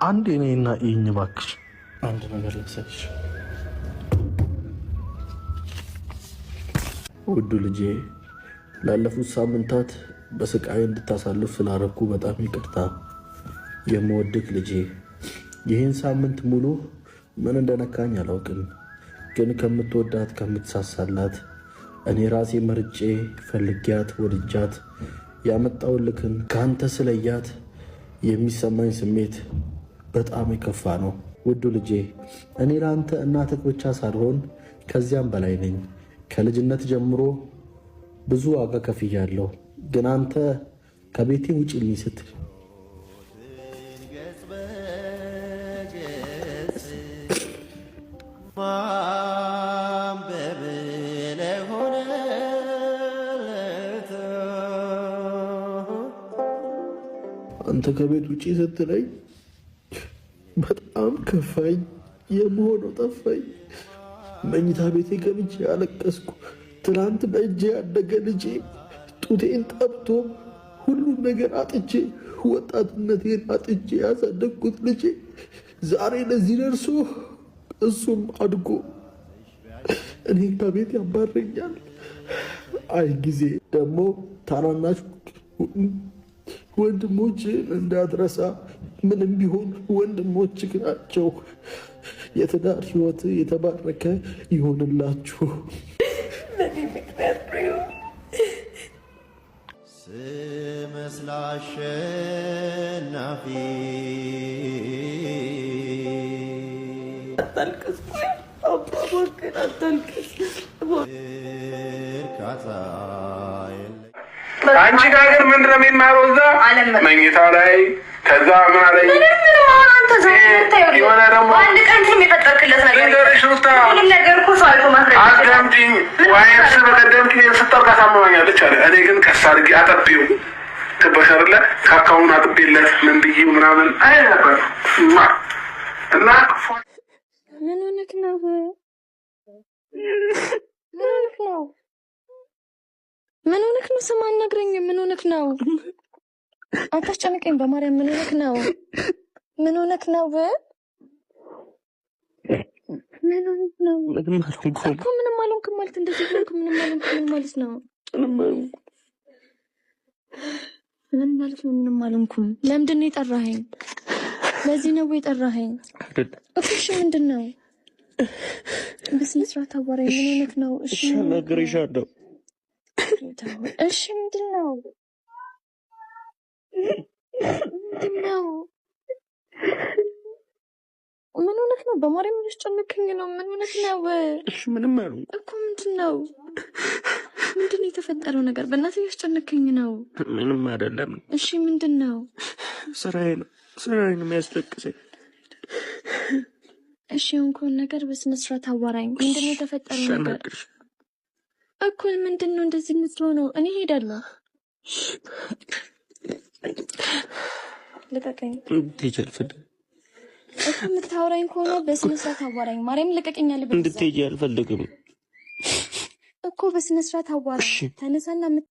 አንድ እኔና ይኝ እባክሽ፣ አንድ ነገር ላሳይሽ። ውዱ ልጄ፣ ላለፉት ሳምንታት በስቃይ እንድታሳልፍ ስላረኩ በጣም ይቅርታ። የምወድክ ልጄ፣ ይህን ሳምንት ሙሉ ምን እንደነካኝ አላውቅም፣ ግን ከምትወዳት ከምትሳሳላት እኔ ራሴ መርጬ ፈልጊያት ወድጃት ያመጣውልክን ከአንተ ስለያት የሚሰማኝ ስሜት በጣም የከፋ ነው። ውዱ ልጄ፣ እኔ ለአንተ እናትህ ብቻ ሳልሆን ከዚያም በላይ ነኝ። ከልጅነት ጀምሮ ብዙ ዋጋ ከፍያለሁ፣ ግን አንተ ከቤቴ ውጪልኝ ስትል አንተ ከቤት ውጪ ስትለኝ በጣም ከፋኝ። የምሆነው ጠፋኝ። መኝታ ቤቴ ገብቼ ያለቀስኩ። ትናንት በእጄ ያደገ ልጄ ጡቴን ጠብቶ ሁሉን ነገር አጥቼ፣ ወጣትነቴን አጥቼ ያሳደግኩት ልጄ ዛሬ ለዚህ ደርሶ እሱም አድጎ እኔ ከቤት ያባረኛል። አይ ጊዜ ደግሞ ታናናሽ ወንድሞችን እንዳትረሳ። ምንም ቢሆን ወንድሞች ናቸው። የትዳር ህይወት የተባረከ ይሆንላችሁ። ስመስል አሸናፊ አታልቅስ፣ አባ አታልቅስ። እርካታ የለኝ። አንቺ ጋር ግን ምንድን ነው የሚማረው? እዛ መኝታ ላይ ከዛ ምን አለኝ ምንም ምንም አሁን አንተ ዘ የሆነ ደግሞ በአንድ ቀን ምንም የፈጠርክለት ነገር ልንገርሽ ሩታ፣ ምንም ነገር እኮ ሰው አልፎ ማስረዳት ይችላል። አዳምጪኝ። ዋይፍስ በቀደም ቅቤን ስጠርቅ አሳምማኛለች አለ። እኔ ግን ቀስ አድርጌ አጠቤው፣ ገባሽ አይደለ? ካካውን አጥቤለት ምን ብዬ ምናምን አይ ነበር እና ምን ሆነክ ነው? ምን ሆነክ ነው? ምን ሆነክ ነው? ስማ አናግረኝ። ምን ሆነክ ነው? አታስጨንቀኝ በማርያም። ምን ሆነክ ነው? ምን ሆነክ ነው? ምን ሆነክ ነው? ምንም አልሆንኩም። እኮ ምንም አልሆንክም ማለት እንደዚህ ሆንክ። ምንም አልሆንክም ምን ማለት ነው? ምንም አልሆንኩም። ምን ማለት ነው? ምንም አልሆንኩም። ለምንድን ነው የጠራኸኝ? ለዚህ ነው የጠራኸኝ? አይደለም። እኮ እሺ፣ ምንድን ነው? በስነ ስርዓት አዋራኝ። ምን ሆነክ ነው? እሺ እሺ፣ አናግሬሻለሁ። እሺ፣ ምንድን ነው? ምንድን ነው? ምን ሆነክ ነው? በማርያም እያስጨነከኝ ነው። ምን ሆነክ ነው? እሺ፣ ምንም አልሆንኩም። እኮ ምንድን ነው? ምንድን ነው የተፈጠረው ነገር? በእናትህ እያስጨነከኝ ነው። ምንም አይደለም። እሺ ምንድን ነው? ስራዬ ነው፣ ስራዬ ነው የሚያስለቅሰኝ። እሺ የሆንከውን ነገር በስነ ስርዓት አዋራኝ። ምንድን ነው የተፈጠረው እሺ፣ ነገር? አናግርሽ እኮ ምንድን ነው እንደዚህ የምትሆነው? እኔ እሄዳለሁ። ልቀቀኝ። እንድትሄጂ አልፈልግም። እኮ የምታወራኝ ከሆነ በስነ ስርዓት አዋራኝ። ማርያም ልቀቀኝ። አለበለዚያ እንድትሄጂ አልፈልግም። እኮ በስነ ስርዓት አዋራኝ። እሺ ተነሳና